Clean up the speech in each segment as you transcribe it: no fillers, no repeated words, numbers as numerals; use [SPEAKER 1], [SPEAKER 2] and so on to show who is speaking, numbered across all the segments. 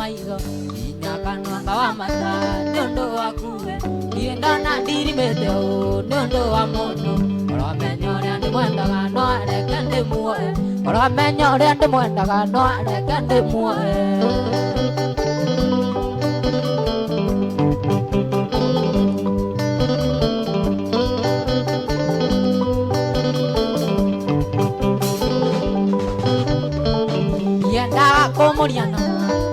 [SPEAKER 1] Maitho nginya kanua ngawa mata nĩ ũndũ waku we. Niĩ ndona ndirimĩte ũũ nĩ ũndũ wa mũndũ. Korwo amenya ũrĩa ndĩmwendaga no areke ndĩmuoe. Korwo amenya ũrĩa ndĩmwendaga no areke ndĩmuoe. Ndiendaga kũmũria na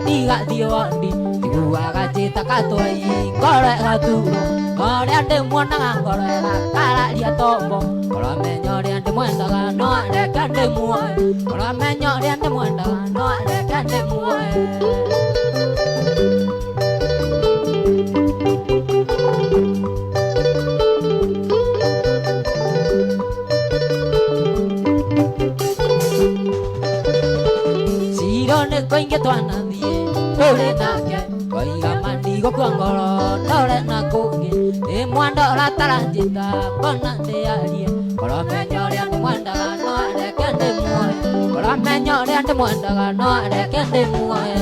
[SPEAKER 1] ndigathiĩ wondi. Njiguaga njĩta katwai ngoro ĩgaturwo. Ũrĩa ndĩmuonaga ngoro ĩgakararia tombo. Korwo amenya ũrĩa ndĩmwendaga no areke ndĩmuoe. Korwo amenya ũrĩa ndĩmwendaga no areke ndĩmuoe. Ciro nĩ kũingĩ twanathiĩ tũrĩ nake. Koiga mandigũkua ngoro ndore na kũngĩ. Ĩ mwandora taranjĩta mbona ndĩarie. Korwo amenya ũrĩa ndĩmwendaga no areke ndĩmuoe. Korwo amenya ũrĩa ndĩmwendaga no areke ndĩmuoe.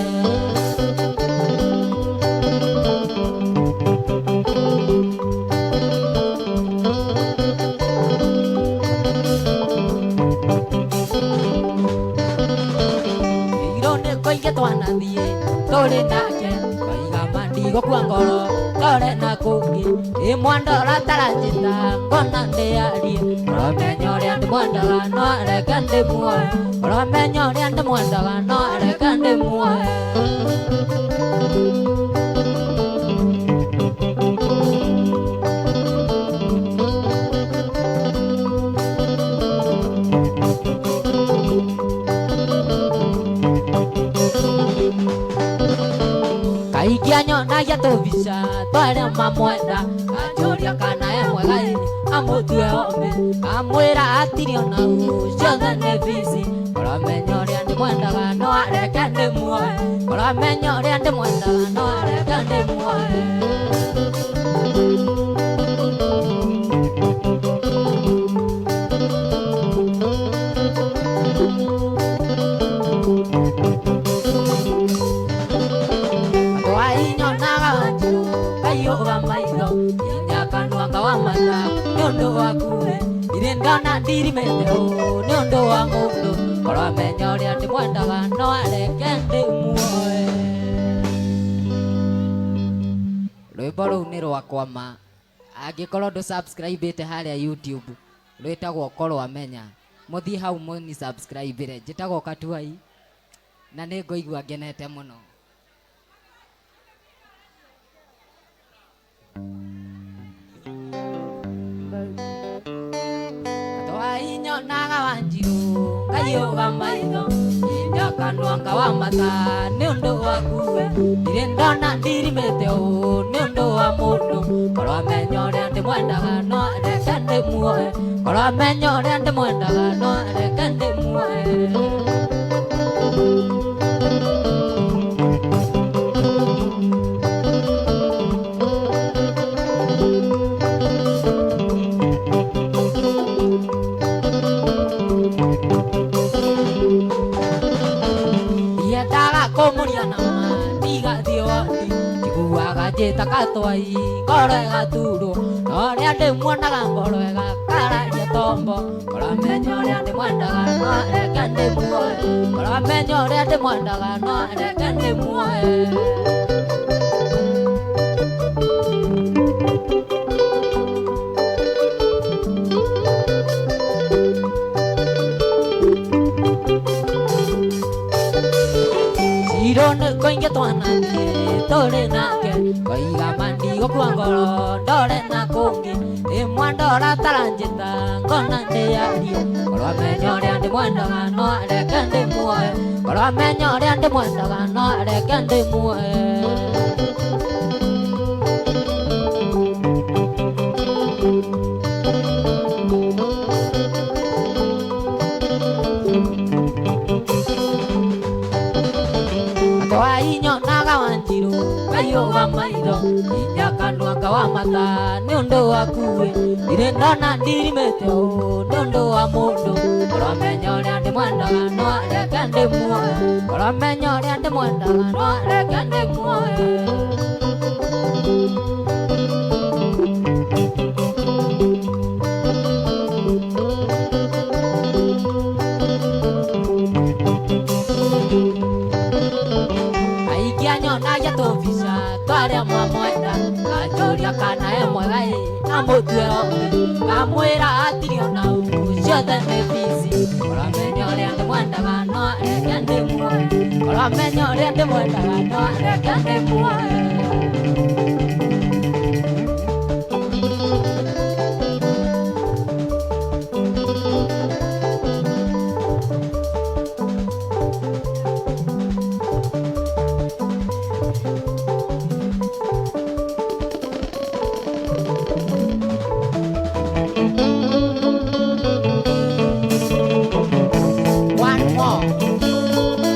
[SPEAKER 1] Iro nĩ kũingĩ twanathiĩ tũrĩ nake. Koiga mandigũkua ngoro ndore na kũngĩ. Ĩ mwandora taranjĩta ngona ndĩarie. Korwo amenya ũrĩa ndĩmwendaga no areke ndĩmuoe. Korwo amenya ũrĩa ndĩmwendaga no areke ndĩmuoe. Kaingĩ anyonagia tũbica twarĩa mamwenda. Anjũria kana e mwega ĩ amũtue ome. Amwĩra atirĩ ona ũ ciothe nĩ bici. Korwo amenya ũrĩa ndĩmwendaga no areke ndĩmuoe. Korwo amenya ũrĩa ndĩmwendaga no areke ndĩmuoe. Andũ ainyonaga wanjirũ kaiyũga maitho nginya kanua ngawa mata nĩ ũndũ waku we. Ndirĩ ndona ndirimĩte ũũ nĩ ũndũ wa mũndũ. Korwo amenya ũrĩa ndĩmwendaga no areke ndĩmuoe. Rwĩmbo rũu nĩ rwakwa ma. Angĩkorwo ndũ subscribe harĩa YouTube rwĩtagwo Korwo Amenya. Mũthiĩ hau mũni subscribe ĩre. Njĩtagwo Katuai na nĩ ngũigua ngenete mũno. Twainyonaga wanjirũ ngaiũga maitho nginya kanua ngawa mata nĩ ũndũ waku we. Ndirĩ ndona ndirimĩte ũũ nĩ ũndũ wa mũndũ. Korwo amenya ũrĩa ndĩmwendaga no areke ndĩmuoe. Korwo amenya ũrĩa ndĩmwendaga no areke ndĩmuoe. Ndiendaga kũmũria na ma ndigathiĩ wondi. Njiguaga njĩta katwai ngoro ĩgaturwo. Na ũrĩa ndĩmuonaga ngoro ĩgakararia tombo. Korwo amenya ũrĩa ndĩmwendaga no areke ndĩmuoe. Korwo amenya ũrĩa ndĩmwendaga no areke ndĩmuoe. Ciro nĩ kũingĩ twanathiĩ tũrĩ nake. Koiga mandigũkua ngoro ndore na kũngĩ. Ĩ mwandora taranjĩta ngona ndĩarie. Korwo amenya ũrĩa ndĩmwendaga no areke ndĩmuoe. Korwo amenya ũrĩa ndĩmwendaga no areke ndĩmuoe. Andũ ainyonaga wanjirũ Ngaiũga maitho nginya kanua kawa mata nĩ ũndũ waku we. Ndirĩ ndona ndirimĩte ũũ nĩ ũndũ wa mũndũ. Ũramenya ũrĩa ndĩmwendaga no areke ndĩmuoe. Ũramenya ũrĩa ndĩmwendaga no areke ndĩmuoe. Aingĩ anyonagia tũbica twarĩa mwamwenda anjũria kana e mwega ĩ amũtue oke ngamwĩra hatirĩ ona ũmwe ciothe nĩ bici. Ũramenya ũrĩa ndĩmwendaga no areke ndĩmuoe. Ũramenya ũrĩa ndĩmwendaga no areke ndĩmuoe. One more.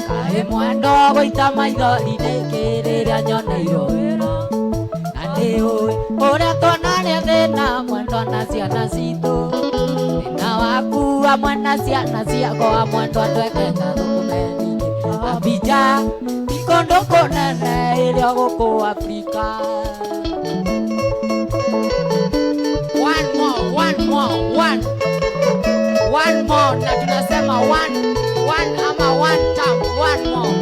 [SPEAKER 1] Kaĩ mwendo gũita maithori nĩkĩ rĩrĩa nyoneirwo wĩra na nĩũĩ ũrĩa tuonania thĩna mwendwa na ciana citũ thĩna waku hamwe na ciana ciakwa mwendwa tweketa thũkũme nyingĩ Abija ti kũndũ kũnene ĩrĩa gũkũ Afrika. One more, one more, one. One more na tunasema one, one ama one time, one more.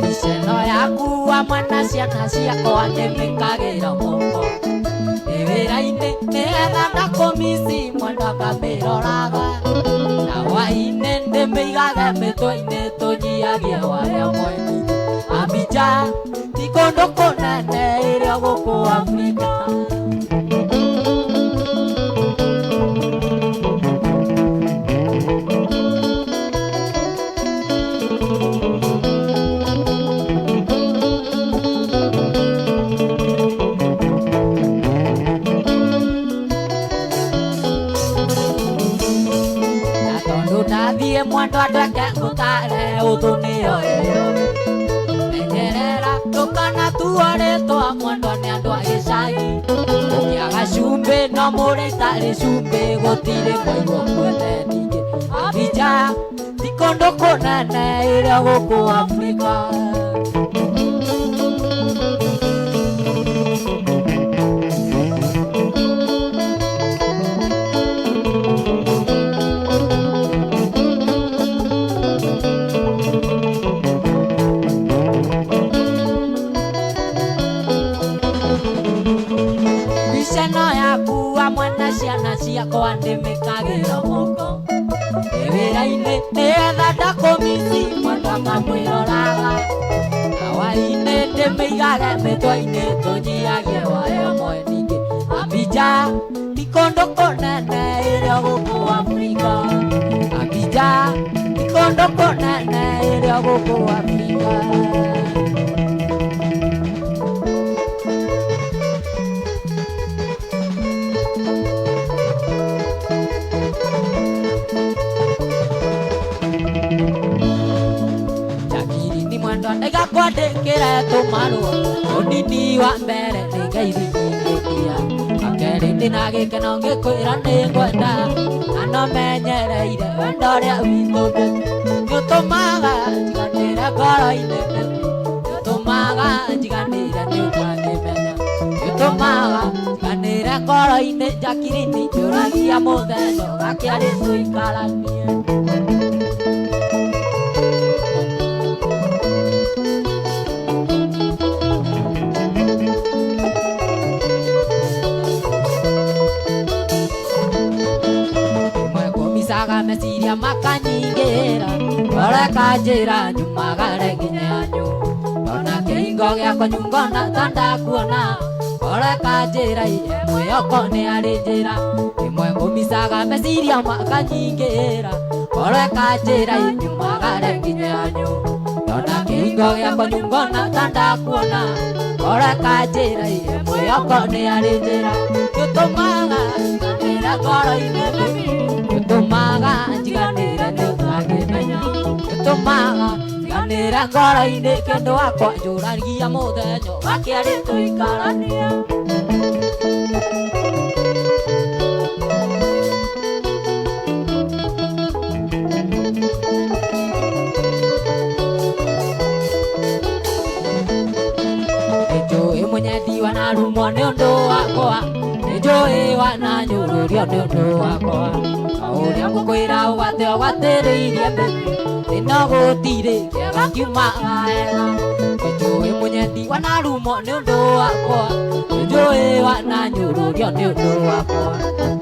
[SPEAKER 1] Mbica ĩno yaku hamwe na ciana ciakwa ndĩmĩkagĩra moko ndĩ wĩra-inĩ nĩgetha ndakũmici mwendwa akamĩroraga na hwaĩ-inĩ ndĩmĩigage mĩtwe-inĩ tũnyihagie warĩa mweni. Abija ti kũndũ kũnene ĩrĩa gũkũ Afrika. Na tondũ ndathiĩ mwendwa ndweke ngũtare ũthũ nĩyo ĩyo. Menyerera ndũkanatuo rĩtwa mwendwa nĩ andũ a gĩcagi. Ũkĩaga cumbĩ no mũrĩ itarĩ cumbĩ gũtirĩ mwaigua kuete ningĩ. Abija ti kũndũ kũnene ĩrĩa gũkũ Afrika. Mbica ĩno yaku hamwe na ciana ciakwa ndĩmĩkagĩra moko ndĩ wĩra-inĩ nĩgetha ndakũmici mwendwa akamwĩroraga na hwaĩ-inĩ ndĩmĩigage mĩtwe-inĩ tũnyihagie wayo mwe ningĩ. Abija ti kũndũ kũnene ĩrĩa gũkũ Afrika. Abija ti kũndũ kũnene ĩrĩa gũkũ Afrika. Jakiri ni mwendwa ndaigakwandĩkĩre tũmarũa ũnini wa mbere nĩ ngeithi nyingĩkia wa kerĩ ndĩna gĩkeno ngĩkwĩra nĩngwenda na no menyereire wendo ũrĩa witũ nĩũtũmaga njiganĩre ngoro-inĩ nĩũtũmaga njiganĩre nĩũtangĩmenya nĩũtũmaga njiganĩre ngoro-inĩ Jakirini njũragia mũthenya ũgakĩarĩ tũikaranie. Rĩmwe ngũmicaga meciria makanyingĩra ngoro ĩkanjĩra nyumagare nginya nyu ndona kĩhingo gĩakwa nyungona ta ndakuona Ngoro ĩkanjĩra iye mwĩhoko nĩ arĩ njĩra ĩmwe ngũmicaga meciria makanyingĩra. Ngoro ĩkanjĩra nyumagare nginye anyu ndona kĩhingo gĩakwa nyungona ta ndakuona. Ngoro ĩkanjĩra iye mwĩhoko nĩ arĩ njĩra nĩũtũmaga njiganĩre ngoro-inĩ nĩũtũmaga njiganĩre nĩũtangĩmenya nĩũtũmaga njiganĩre ngoro-inĩ kĩndũ wakwa njũragia mũthenya wakĩarĩ tũikarania. Nĩnjũĩ mũnyendi wanarumwo nĩ ũndũ wakwa, nĩnjũĩ wananyũrũrio nĩ ũndũ wakwa. O ũrĩa ngũkwĩra ũgwate ũgwatĩrĩirie baby, ĩno gũtirĩ kĩega kiumaga wega. Nĩnjũĩ mũnyendi wanarumwo nĩ ũndũ wakwa, nĩnjũĩ wananyũrũrio nĩ ũndũ wakwa.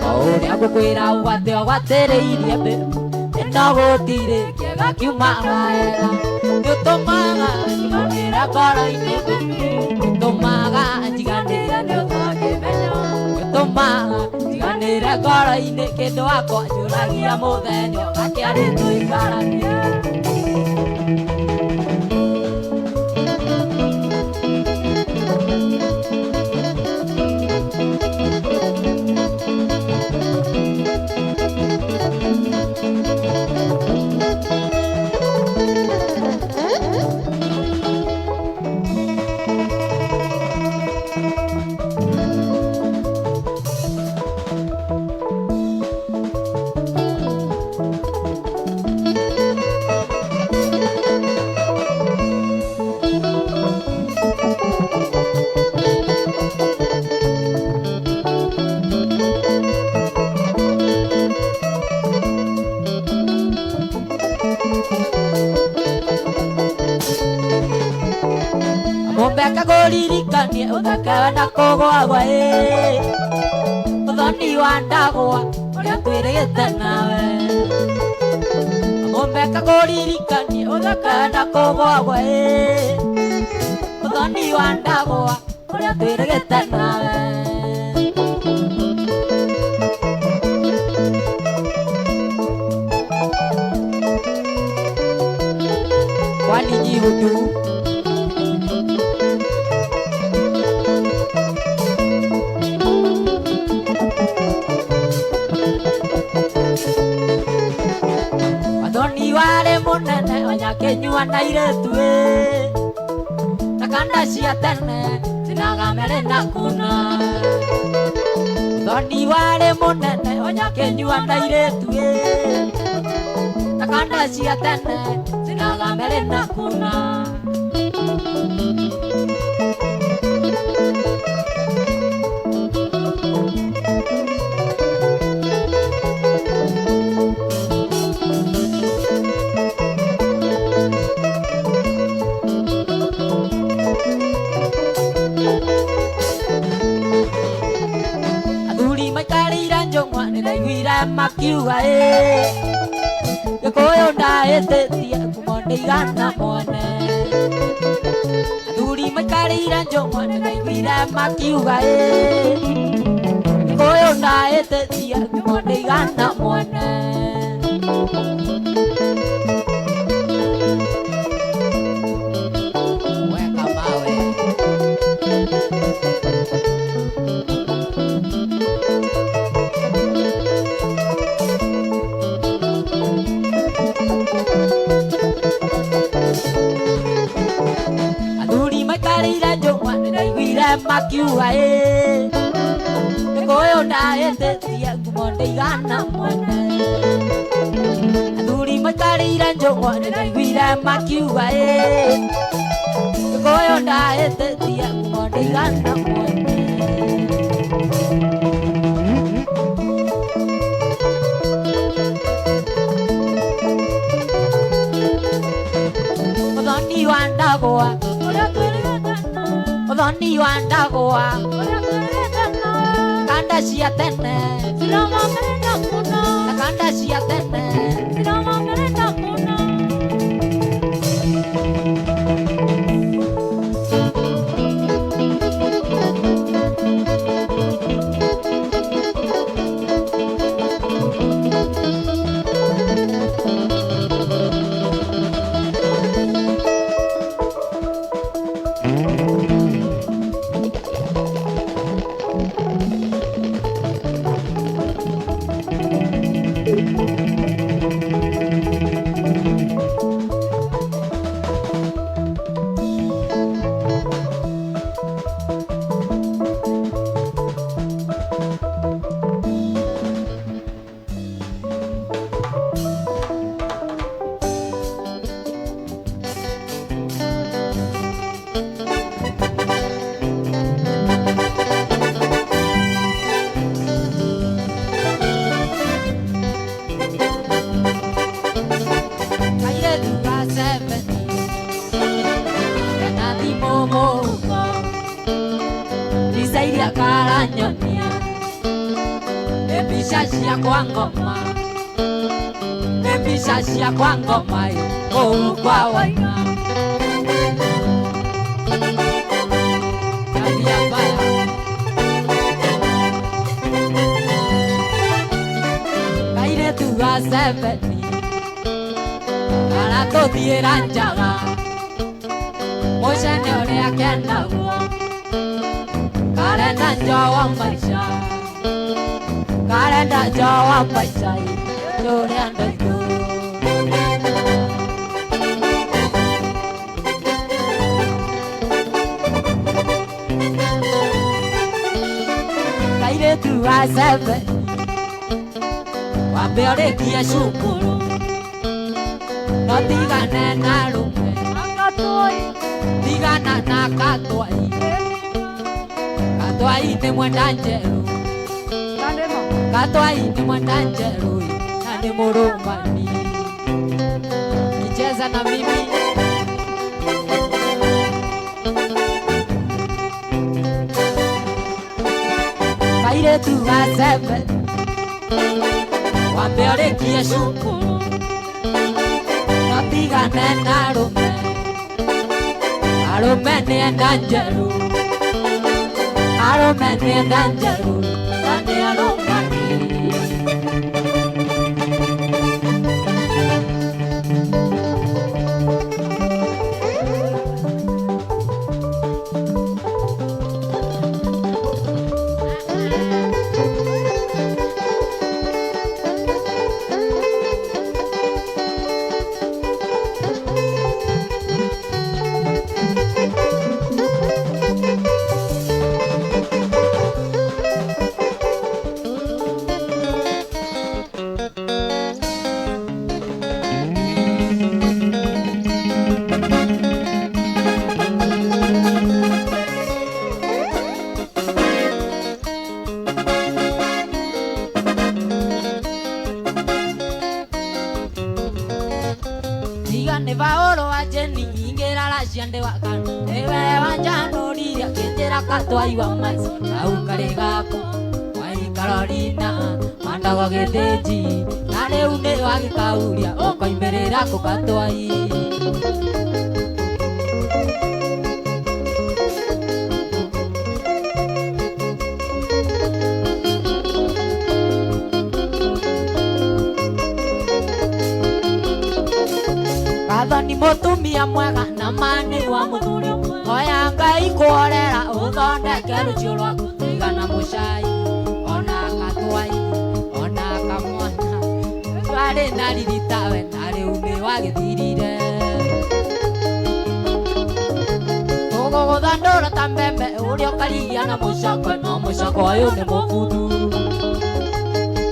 [SPEAKER 1] O ũrĩa ngũkwĩra ũgwate ũgwatĩrĩirie baby, ĩno gũtirĩ kĩega kiumaga wega. Nĩũtũmaga njiganĩre ngoro-inĩ baby, nĩũtũmaga njiganĩre nĩũtangĩmenya. Nĩũtũmaga njiganĩre ngoro-inĩ kĩndũ wakwa njũragia mũthenya ũgakĩarĩ tũikaranie. Mũmbe akagũririkanie ũthaka na kũgwagwa ĩ ũthoni wa ndagwa ũrĩa twĩrĩgĩte nawe. Mũmbe akagũririkanie ũthaka na kũgwagwa ĩ ũthoni wa ndagwa ũrĩa twĩrĩgĩte nawe. Kwani nyihudu Wathoni warĩ mũnene onyakinyua na airĩtu ĩ na kanda cia tene cinaga merĩ na kuna. Wathoni warĩ mũnene onyakinyua na airĩtu ĩ na kanda cia tene cinaga merĩ na kuna. Athuri maikarĩire njũng'wa nĩndaiguire makiuga ĩ Gĩkũyũ ndahĩtĩtie ngumo ndĩigana mwene. Athuri maikarĩire njũng'wa nĩndaiguire makiuga ĩ Gĩkũyũ ndahĩtĩtie ngumo ndĩigana mwene. Weka mawe. Athuri maikarĩire njũng'wa nĩndaiguire makiuga ĩ Gĩkũyũ ndahĩtĩtie ngumo ndĩigana mwene. Athuri maikarĩire njũng'wa nĩndaiguire makiuga ĩ Gĩkũyũ ndahĩtĩtie ngumo ndĩigana mwene. Ũthoni wa ndagwa
[SPEAKER 2] ũrĩa twĩrĩgĩte nawe,
[SPEAKER 1] ũthoni wa ndagwa
[SPEAKER 2] ũrĩa twĩrĩgĩte nawe,
[SPEAKER 1] kanda cia tene
[SPEAKER 2] sinawamerenda mũno,
[SPEAKER 1] na kanda cia tene.
[SPEAKER 2] Sinawamerenda mũno.
[SPEAKER 1] cia kwa ngoma, nĩ mbica cia kwa ngoma kũu kwa Waina. Tabia mbaya. Kairĩtu ga sebeni karatũthiĩra njaga, mũcene ũrĩa kenaguo karenda njowa maica, karenda njowa maica tũrĩa ndaitũ. Kairĩtu ga sebeni wambe ũrĩkie cukuru no tigane na rũme, tigana na katwai, katwai nĩ mwenda njerũ, katwai nĩ mwenda njerũ na nĩ mũrũmani. Kicheza na mimi kairĩtu ga sebeni wambe ũrĩkie cukuru no tigane na arũme, arũme nĩ enda njerũ, arũme nĩ enda njerũ na nĩ arũmani. Tiga nĩ Paũlũ wa Jeni ingĩra racia ndĩ wakana nĩwe wanjanũrire akĩnjĩra katwai wa maica kau karĩ gako wai Carolina mandago gĩthĩnji na rĩu nĩ wagĩkauria ũkoimĩrĩra kũ katwai. Kathoni mũtumia mwega na mani wa mũthuri ũmwe, hoya Ngai kuorera ũthondeke rũciũ rwaku, tigana mũcai ona katwai ona kamwana twarĩ na riri tawe na rĩu nĩ wagĩthirire. Tũgũgũthandũra ta mbembe ũrĩa ũkarigia na mũcakwe no mũcakwe ũyũ nĩ mũbuthu.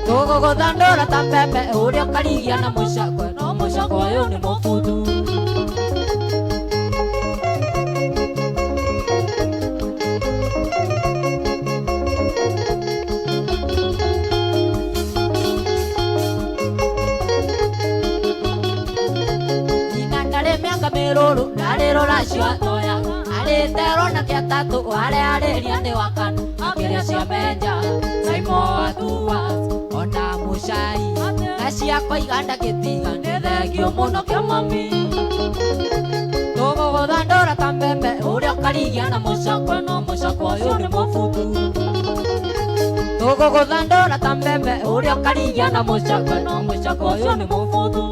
[SPEAKER 1] Tũgũgũthandũra ta mbembe ũrĩa ũkarigia na mũcakwe no mũcakwe ũyũ nĩ mũbuthu. Nyina ndarĩ mĩaka mĩrũrũ ndarĩ rũracio atoyaga, arĩterwo na kĩatatũ arĩa arĩria nĩ wakana akĩrĩa cia menja Saimo Atuas ona mũcai na ciakwa iganda gĩtiga nĩ thengio mũno kĩa mami. Tũgũgũthandũra ta mbembe ũrĩa ũkarigia na mũcakwe no mũcakwe ũyũ nĩ mũbuthu. Tũgũgũthandũra ta mbembe ũrĩa ũkarigia na mũcakwe no mũcakwe ũyũ nĩ mũbuthu.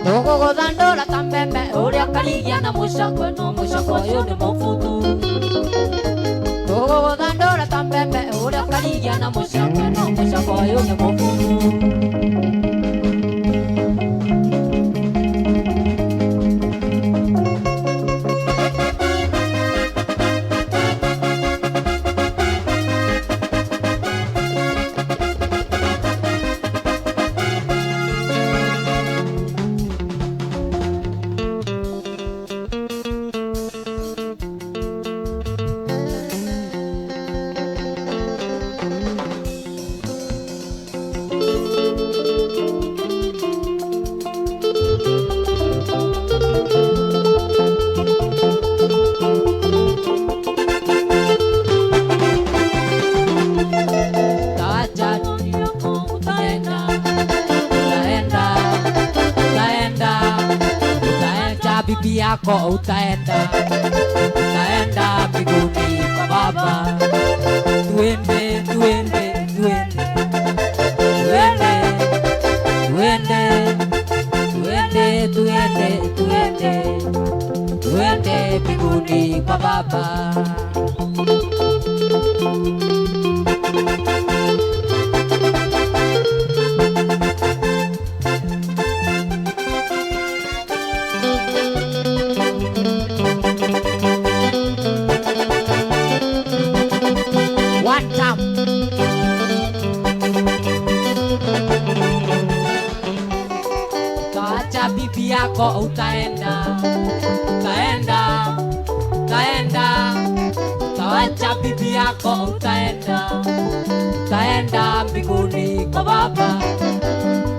[SPEAKER 1] Tũgũgũthandũra ta mbembe ũrĩa ũkarigia na mũcakwe no mũcakwe ũyũ nĩ mũbuthu. Tũgũgũthandũra ta mbembe ũrĩa ũkarigia na mũcakwe no mũcakwe ũyũ nĩ mũbuthu. bibi yako utaenda, utaenda mbinguni kwa Baba. Tuende, tuende, tuende, tuende, tuende, tuende, tuende, tuende, tuende mbinguni kwa Baba. One time. Utaacha bibi yako utaenda, utaenda, utaenda. Utawacha bibi yako utaenda, utaenda mbinguni kwa Baba.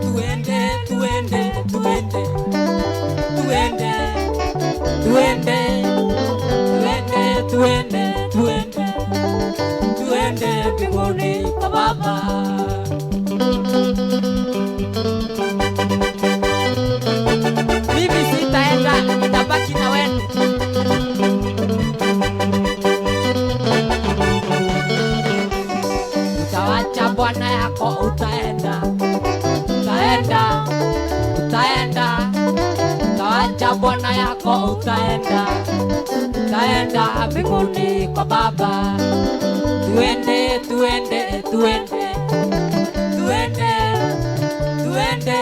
[SPEAKER 1] Tuende, tuende, tuende, tuende, tuende, tuende, tuende, tuende, tuende mbinguni kwa Baba. Mimi sitaenda, nitabaki na wenu. Utawacha bwana yako utaenda, utaenda, utaenda. Utawacha bwana yako utaenda, utaenda mbinguni kwa Baba. Tuende, tuende, tuende, tuende, tuende,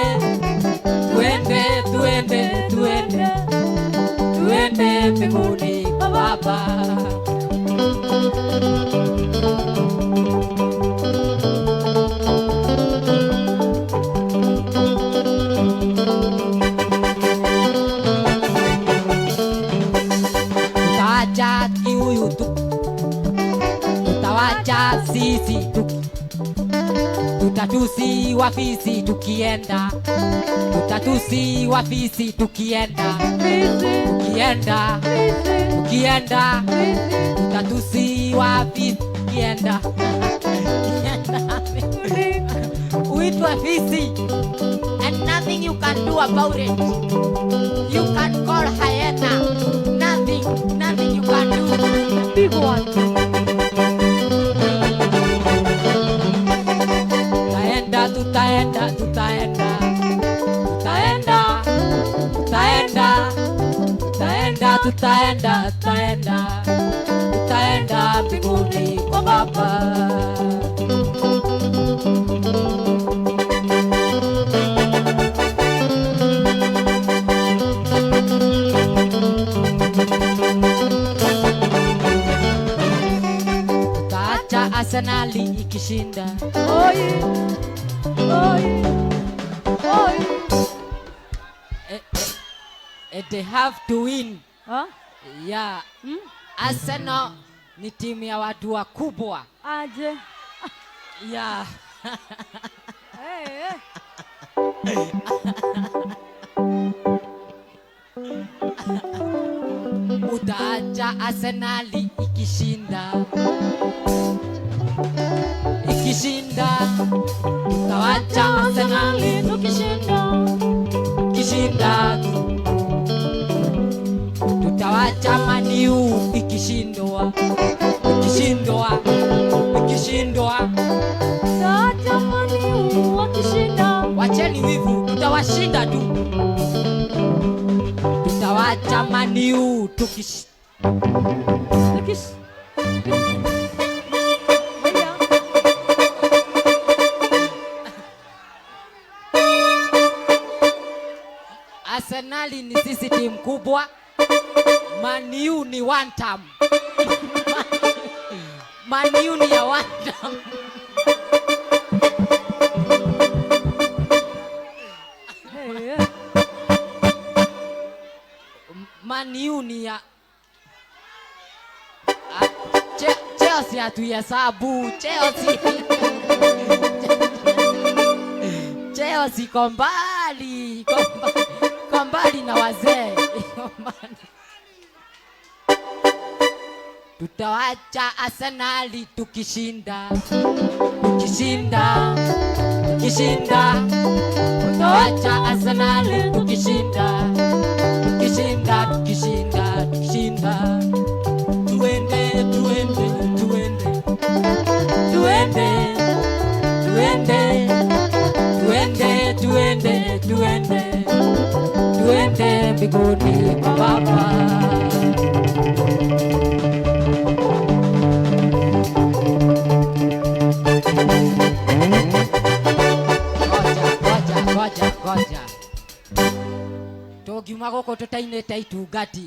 [SPEAKER 1] tuende, tuende, tuende, tuende mbinguni kwa Baba. Tutawacha kiuyu tu, tutawacha sisi tu, tutatusi wafisi tukienda, tutatusi wafisi tukienda, tukienda, tukienda, tutatusi wafisi tukienda. Uitwe fisi and nothing you can do about it. You can call hyena, nothing, nothing you can do.
[SPEAKER 2] Big one.
[SPEAKER 1] Tutaenda, tutaenda, tutaenda, tutaenda, tutaenda, tutaenda, tutaenda, tutaenda, tutaenda mbinguni kwa Baba. Tutaacha Arsenali ikishinda.
[SPEAKER 2] Oi, oi, oi.
[SPEAKER 1] They have to win.
[SPEAKER 2] Huh?
[SPEAKER 1] Yeah.
[SPEAKER 2] Hmm?
[SPEAKER 1] Arsenal ni timu ya watu wakubwa.
[SPEAKER 2] Aje.
[SPEAKER 1] Yeah.
[SPEAKER 2] Hey, hey.
[SPEAKER 1] Utaacha Arsenali ikishinda, ikishinda. Utawacha Arsenali
[SPEAKER 2] tukishinda,
[SPEAKER 1] ikishinda. Tutawacha Man U ikishindwa, ikishindwa, ikishindwa.
[SPEAKER 2] Tutawacha Man U wakishinda.
[SPEAKER 1] Wacheni wivu, tutawashinda tu. Tutawacha Man U tukish
[SPEAKER 2] Tukish.
[SPEAKER 1] Arsenali ni sisi timu kubwa. Man U ni one time. Man U ni ya one time.
[SPEAKER 2] Hey.
[SPEAKER 1] Man U ni ya Chelsea hatuihesabu. Chelsea. Chelsea iko mbali, iko mbali na wazee. Iko mbali. Tutawacha Arsenali tukishinda, tukishinda, tukishinda. Tutawacha Arsenali tukishinda, tukishinda. nĩ kwa baba. Ngoja, ngoja, ngoja, ngoja. Tũngiuma gũkũ tũtainĩte itungati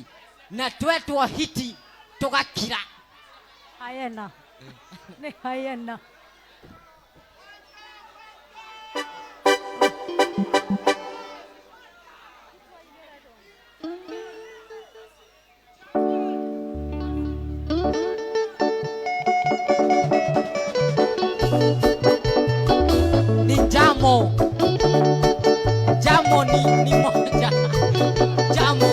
[SPEAKER 1] na twetwo hiti tũgakira.
[SPEAKER 2] Hyena. Nĩ hyena.
[SPEAKER 1] Ni njamo. Njamo ni moja. Njamo.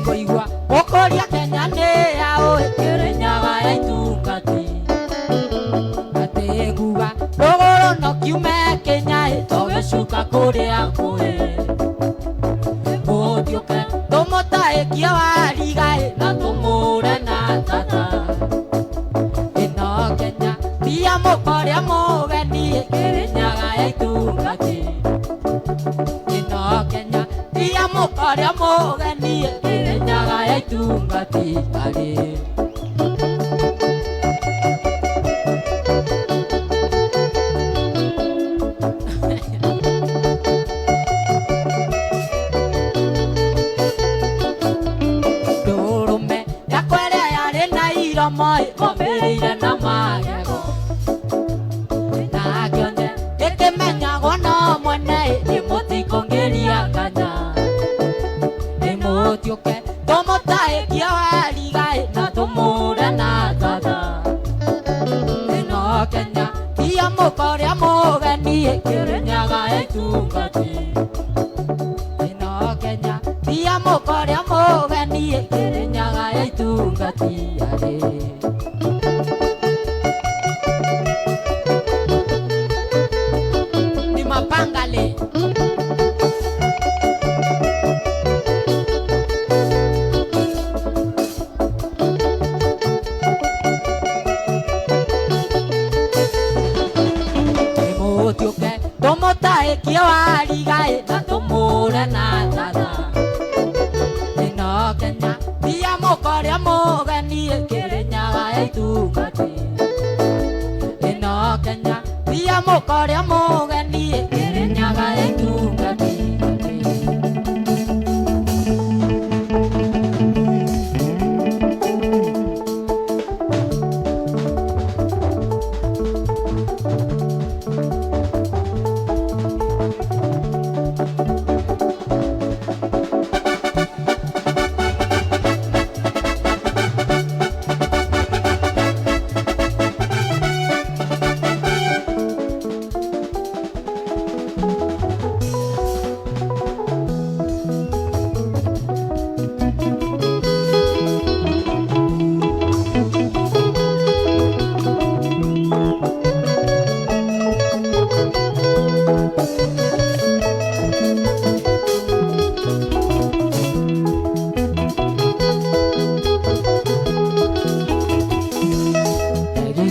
[SPEAKER 1] Ngũigua ũkũria Kenya nĩ yaũ Kĩrĩnyaga ya itungati. Atĩ nguga rũgũrũ no kiume Kenya ĩ tũgĩcuka kũrĩa kũĩ. Mũtiũke tũmũtaĩkie wariga ĩ na tũmũre na tata. Ĩno Kenya tia mũkorĩa mũgeni ĩ Kĩrĩnyaga ya itungati. Ĩno Kenya tia mũkorĩa mũgeni ĩ Kĩrĩnyaga ya itungati arĩ. Ndũrũme yakwa ĩrĩa yarĩ na iromo ĩkombĩrĩire na magego. Na kĩonje gĩkĩmenyagwo no mwene ĩ nĩ mũtikũngĩria kanya. Nĩ mũtiũke tũmũtaĩkie wariga ĩ na tũmũre na tata. Ĩno Kenya tia mũkorĩa mũgeni ĩ Kĩrĩnyaga ya itungati. Ĩno Kenya tia mũkorĩa mũgeni ĩ Kĩrĩnyaga ya itungati arĩ. Ni mapangale. Nĩmũtiũke tũmũtaĩkie wariga ĩ na tũmũre na tata. Ĩno Kenya tia mũkorĩa mũgeni ĩ Kĩrĩnyaga ya itungati. Ĩno Kenya tia mũkorĩa mũgeni ĩ Kĩrĩnyaga ya itungati.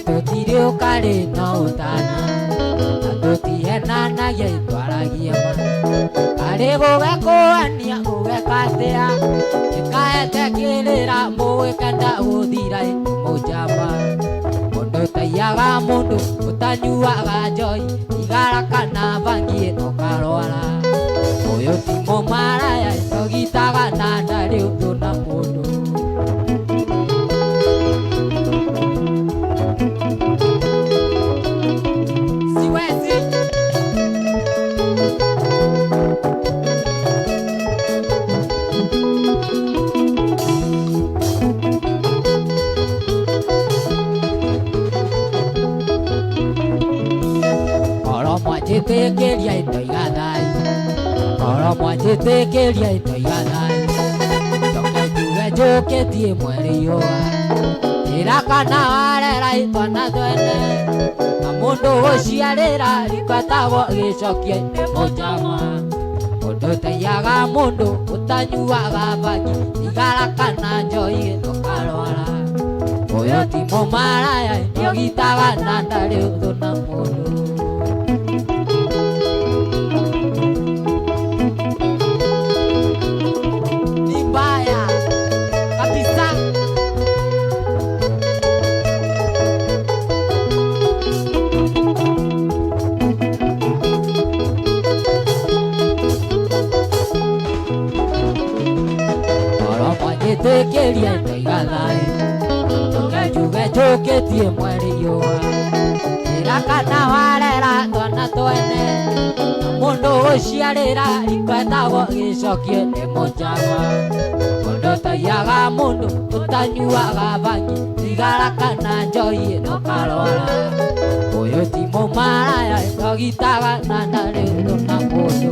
[SPEAKER 1] Tũtirĩ ũkarĩ na ũtana na tũtihenanagia itwaragia ma. Arĩ gũgekũania gũgekatĩa ĩkaete kĩrĩra mũgĩkenda gũthira mũnjamba. Mũndũ ũtaiyaga mũndũ ũtanyuaga njohi igara kana bangi ũkarwara. Ũyũ ti mũmaraya tũgitaga na ndarĩ ũndũ na mũndũ. Siwezi. Oro mwanjĩtĩkĩria itoiga thai. Oro mwanjĩtĩkĩria itoiga thai. Njoke njuge njũkĩtie mweri riũa. Njĩra kana warera twana twene na mũndũ gũciarĩra riko etagwo gĩcokie nĩ mũnjama. Mũndũ ũtaiyaga mũndũ ũtanyuaga bangi thigara kana njohi ũkarwara. Ũyũ ti mũmaraya nĩũgitaga na ndarĩ ũthũ na mũndũ. Ni mbaya kabisa. Oro mwanjĩtĩkĩrie ndoiga thayũ njuge njuge njũkĩtie mweri riũa. Njĩra kana warera twana twene na mũndũ gũciarĩra riko etagwo gĩcokie nĩ mũnjama. Mũndũ ũtaiyaga mũndũ ũtanyuaga bangi thigara kana njohi ĩno karwara. Ũyũ ti mũmaraya ndogitaga na ndarĩ ũthũ na mũndũ.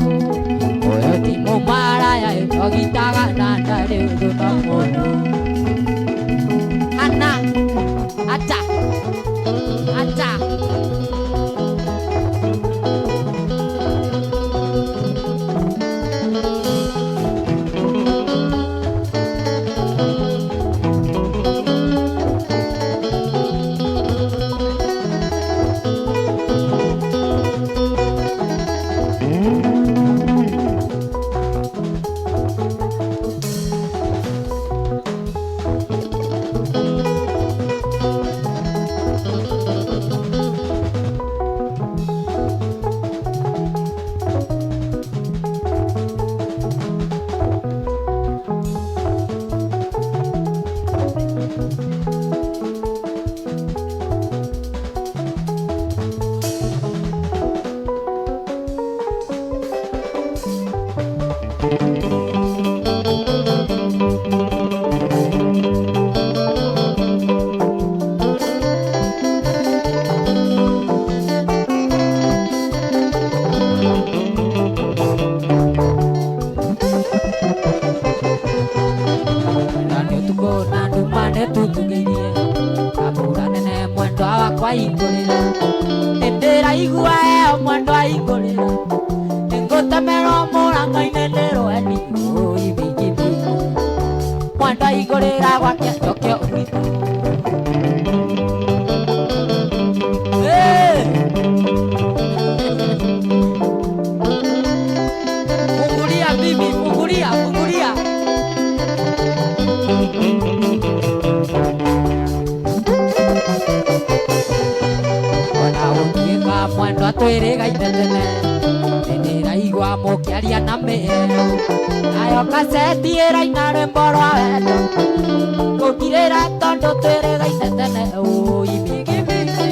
[SPEAKER 1] Ũyũ ti mũmaraya ndogitaga na ndarĩ ũthũ na mũndũ. Hana acha acha. Na nĩ ũtukũ na nduma nĩtutugĩirie na mbura nene mwendwa wakwa ahingũrĩra. Nĩndĩraigua heho mwendwa ahingũrĩra. Nĩngũtemerwo mũrango-inĩ nĩ rweni ũi mingi mingi. Mwendwa ahingũrĩra gwake njoke gwitũ. Hey! Fungulia bibi, fungulia, fungulia. Ona gũtuĩka mwendwa twĩrĩgaine tene nĩndĩraigua mũkĩaria na mĩheo. Nayo kaseti ĩraina rwĩmbo rwa wendo ngũkirĩra tondũ twĩrĩgaine tene ũi mingi mingi.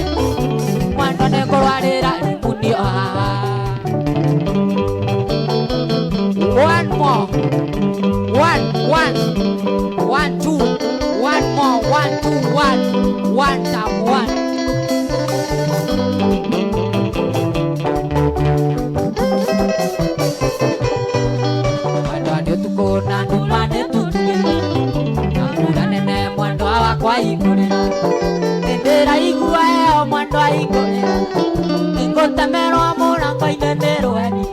[SPEAKER 1] Mwendwa nĩngũrwarĩra rimunio haha. One more. One, one, one, two, one more, one, two, one, one time one. Mwendwa nĩ ũtukũ na nduma nĩtutugĩirie na mbura nene mwendwa wakwa ahingũrĩra. Nĩndĩraigua heho mwendwa ahingũrĩra. Nĩngũtemerwo mũrango-inĩ nĩ rweni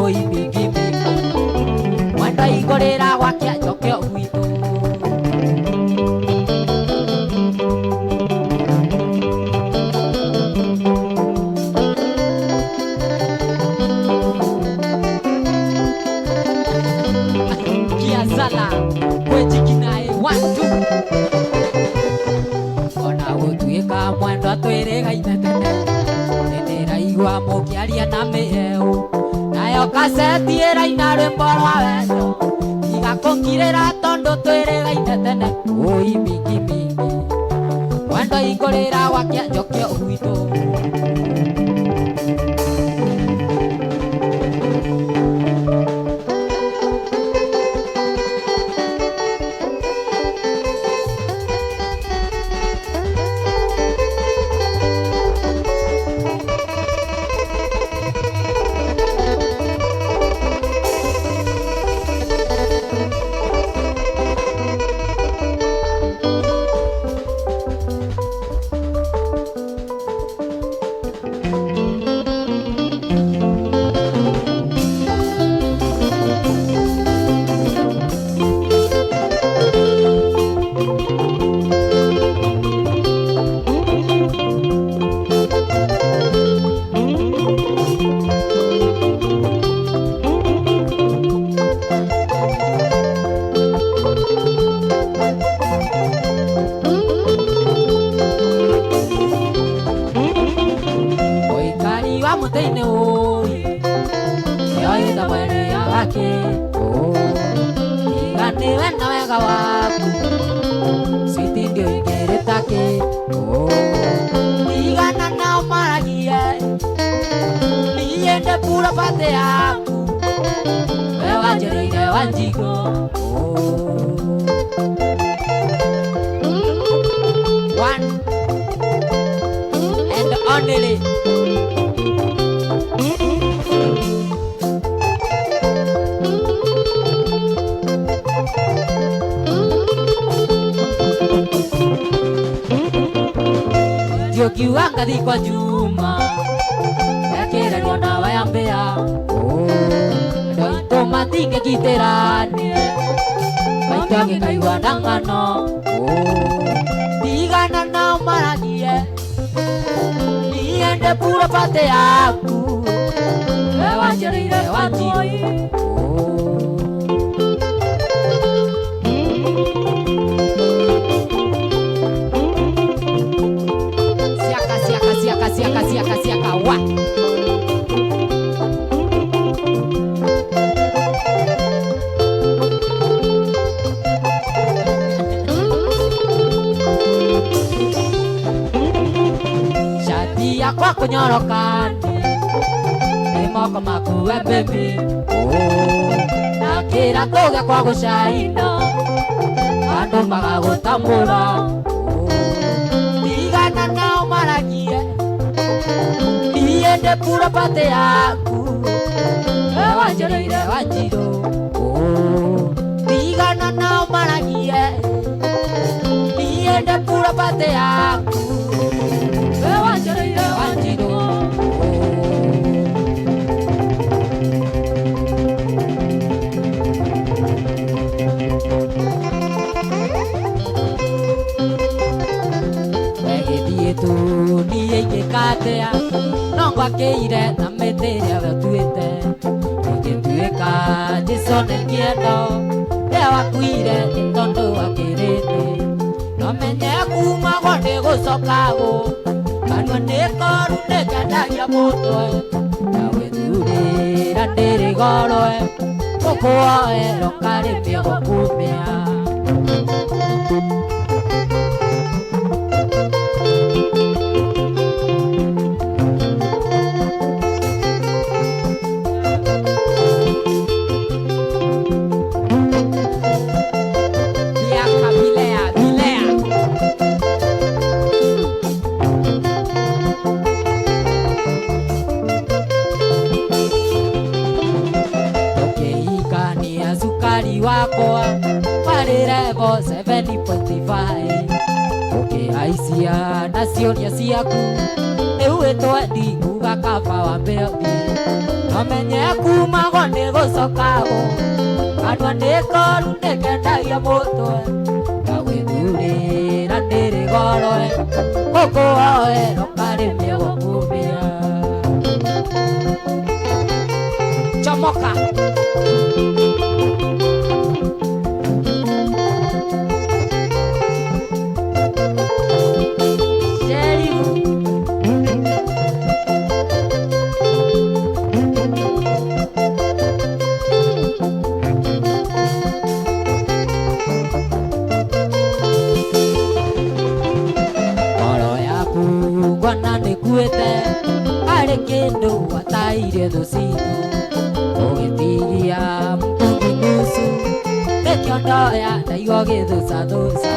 [SPEAKER 1] ũi mingi mingi. Mwendwa ahingũrĩra gwake njoke gwitũ. Kiazala kwejikinae 1 2. Ona gũtuĩka mwendwa twĩrĩgaine tene nĩndĩraigua mũkĩaria na mĩheo. Nayo kaseti ĩraina rwĩmbo rwa wendo tiga kũngirĩra tondũ twĩrĩgaine tene ũi mingi mingi. Mwendwa ahingũrĩra gwake njoke gwitũ. Mwene wake Tiganiwe na wega waku Switi ndio ingĩrĩtake Tigana nao maragie Niĩ ndepura pate yaku We wanjĩrĩire Wanjikũ One and only. Ndiokiuga ngathi kwa Juma Ekĩrerwo ndawa ya mbĩa Andũ aitũ matingĩgitĩranie Maitũ angĩkaigua na ng'ano Tigana nao maragie Niĩ ndepura pate yaku We wanjĩrĩire Wanjikũ Siaka siaka siaka siaka siaka siaka wa Shati yakwa kũnyoroka nĩ moko maku we baby Na kĩratũ gĩakwa gũcaina Andũ magagũtambũra Tigana nao maragie Niĩ ndepura pate yaku We wanjĩrĩire Wanjirũ Tigana nao maragie Niĩ ndepura pate yaku We wanjĩrĩire Wanjirũ Wegĩthiĩ tu niĩ ingĩkatea no ngwakĩire na mĩtĩ ĩrĩa we ũtuĩte Ingĩtuĩka Jesũ nĩ kĩendo rĩrĩa wakuire nĩ tondũ wakĩrĩte No menye kuma gwa nĩ gũcokagwo Kanua nĩ koru nĩkendagia mũtwe Na gwĩthurĩra ndĩrĩ goro Gũkũoerwo karĩmia gũkumia Biaka bilea bilea Ũkĩhikania cukari wakwa warĩ level 7.5 Ũkĩhaicia na ciũria ciaku rĩu ĩtwendi kuga kaba wambe ũthiĩ Nomenye kuma gwa nĩ gũcokagwo Kanua nĩ koru nĩkendagia mũtwe Ngagwĩthurĩra ndĩrĩ goro Gũkũoerwo karĩmia gũkumia Chomoka. Sheriff. Ngoro yaku ngona nĩkuĩte harĩ kĩndũ wataire thũ citũ Ũgĩtigia mtungi nusu nĩkĩo ndoya ndaigua gĩthũcathũca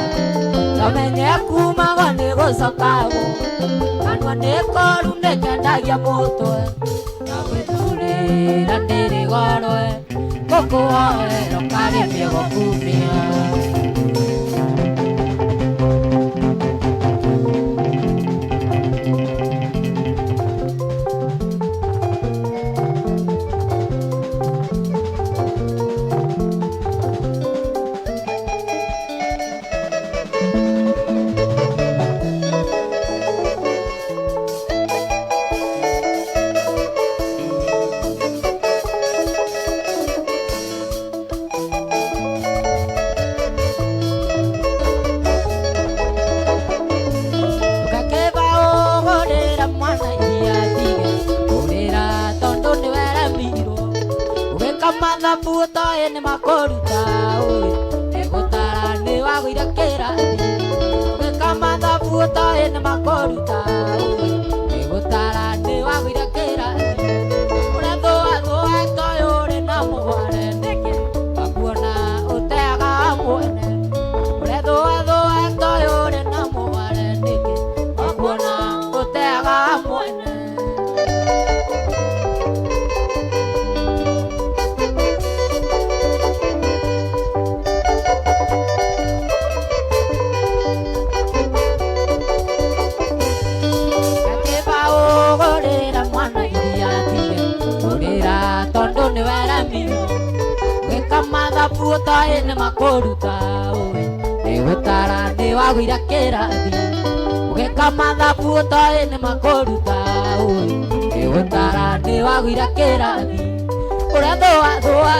[SPEAKER 1] Nomenye kuma gwa nĩ gũcokagwo Kanua nĩ koru nĩkendagia mũtwe Na gwĩthurĩra ndĩrĩ goro Gũkũoerwo karĩmia gũkumia Mathabu ũtoĩ nĩ makũruta ũĩ nĩ gũtara nĩ wagũire kĩrathi Gwĩka mathabu ũtoĩ nĩ makũruta ũĩ nĩ gũtara nĩ wagũire kĩrathi Ũrethũathũa toĩ ũrĩ na mũgware nĩkĩ wakuona ũteaga mwene Ũrethũathũa toĩ ũrĩ na mũgware nĩkĩ wakuona ũteaga mwene Gakĩba ũgũrĩra mwana iria atige kũrĩra tondũ nĩwe remirwo Gwĩka mathabu ũtoĩ nĩ makũruta ũĩ nĩ gũtara nĩ wagũire kĩrathi Gwĩka mathabu ũtoĩ nĩ makũruta ũĩ nĩ gũtara nĩ wagũire kĩrathi Ũrethũathũa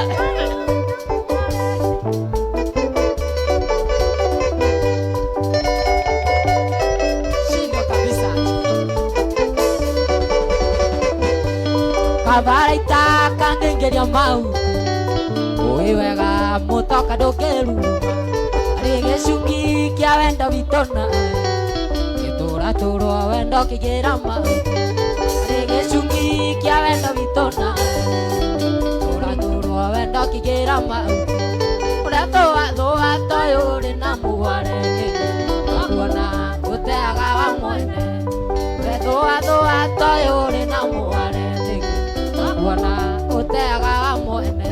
[SPEAKER 1] Shindwa kabisa Kabaraita kangĩingĩria mahuti ũĩ wega mũtoka ndũngĩruma Arĩ gĩcungi kĩa wendo witũ nawe gĩtũratũrwo wendo kĩingĩra mahuti Arĩ gĩcungi kĩa wendo witũ nawe gĩtũratũrwo wendo kĩingĩra mahuti Ũrethũathũa toĩ ũrĩ na mũgware nĩkĩ wakuona ũteaga wa mwene Ũrethũathũa toĩ ũrĩ na mũgware nĩkĩ wakuona ũteaga wa mwene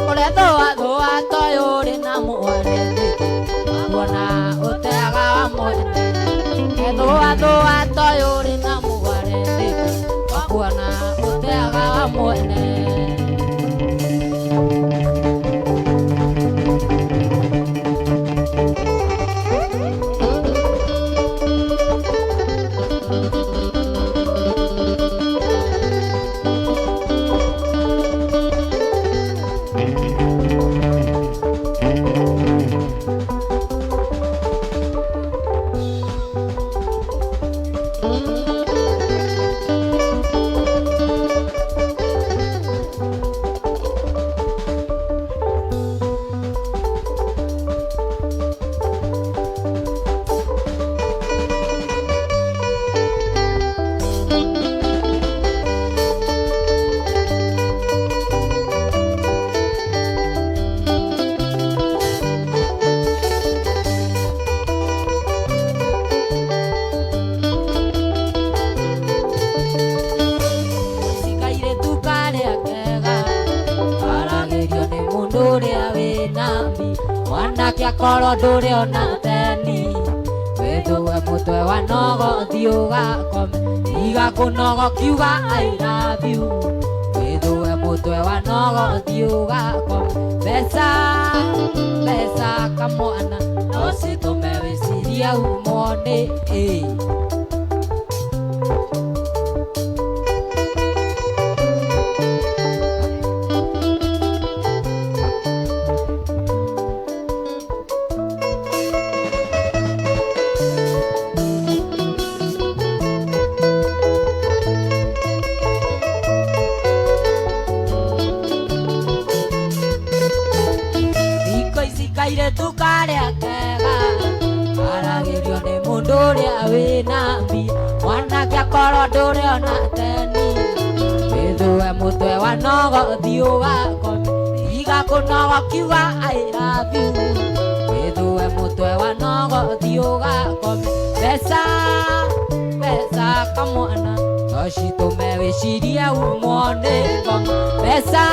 [SPEAKER 1] Ũrethũathũa toĩ ũrĩ na mũgware nĩkĩ wakuona ũteaga wa mwene Ũrethũathũa toĩ ũrĩ na mũgware nĩkĩ wakuona ũteaga wa mwene Cikaire tukarĩa kega Aragĩrio nĩ mũndũ ũrĩa wĩna mbi Mwanake akorwo ndũrĩ ona theni Wĩthũe mũtwe wa nogo thiĩ ũgakome Tiga kũnogo kiuga I love you Wĩthũe mũtwe wa nogo thiĩ ũgakome Mbeca, mbeca kamwana No citũme wĩcirie umwo nĩ ĩ Thikũ ici kairĩtu karĩa kega Aragĩrio nĩ mũndũ ũrĩa wĩna mbia Mwanake akorwo ndũrĩ ona theni Wĩthũe mũtwe wa nogo thiĩ ũgakome Tiga kũnogo kiuga I love you Wĩthũe mũtwe wa nogo thiĩ ũgakome Mbeca, mbeca kamwana No citũme wĩcirie umwo nĩ ngoma Mbeca,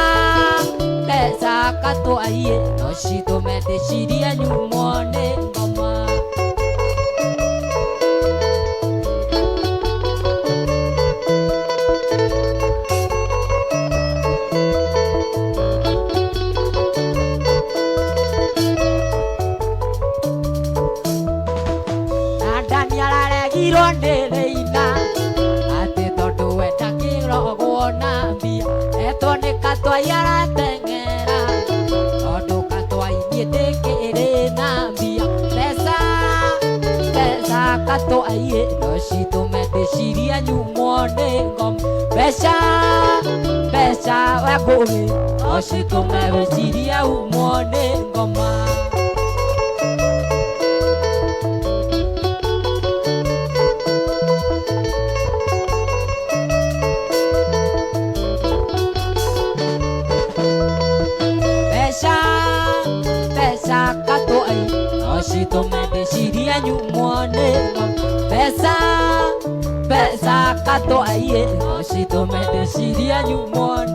[SPEAKER 1] mbeca katwaiye No citũme ndĩcirie nyumwo nĩ ngoma katwaiĩ no citũme ndĩcirie nyumwo nĩ ngoma. Mbeca, mbeca we ngũgĩ no citũme wĩcirie umwo nĩ ngoma. Mbeca, mbeca katwai no citũme ndĩcirie nyumwo nĩ ngoma. Mbeca, mbeca katwai no citũme ndĩcirie nyumwo.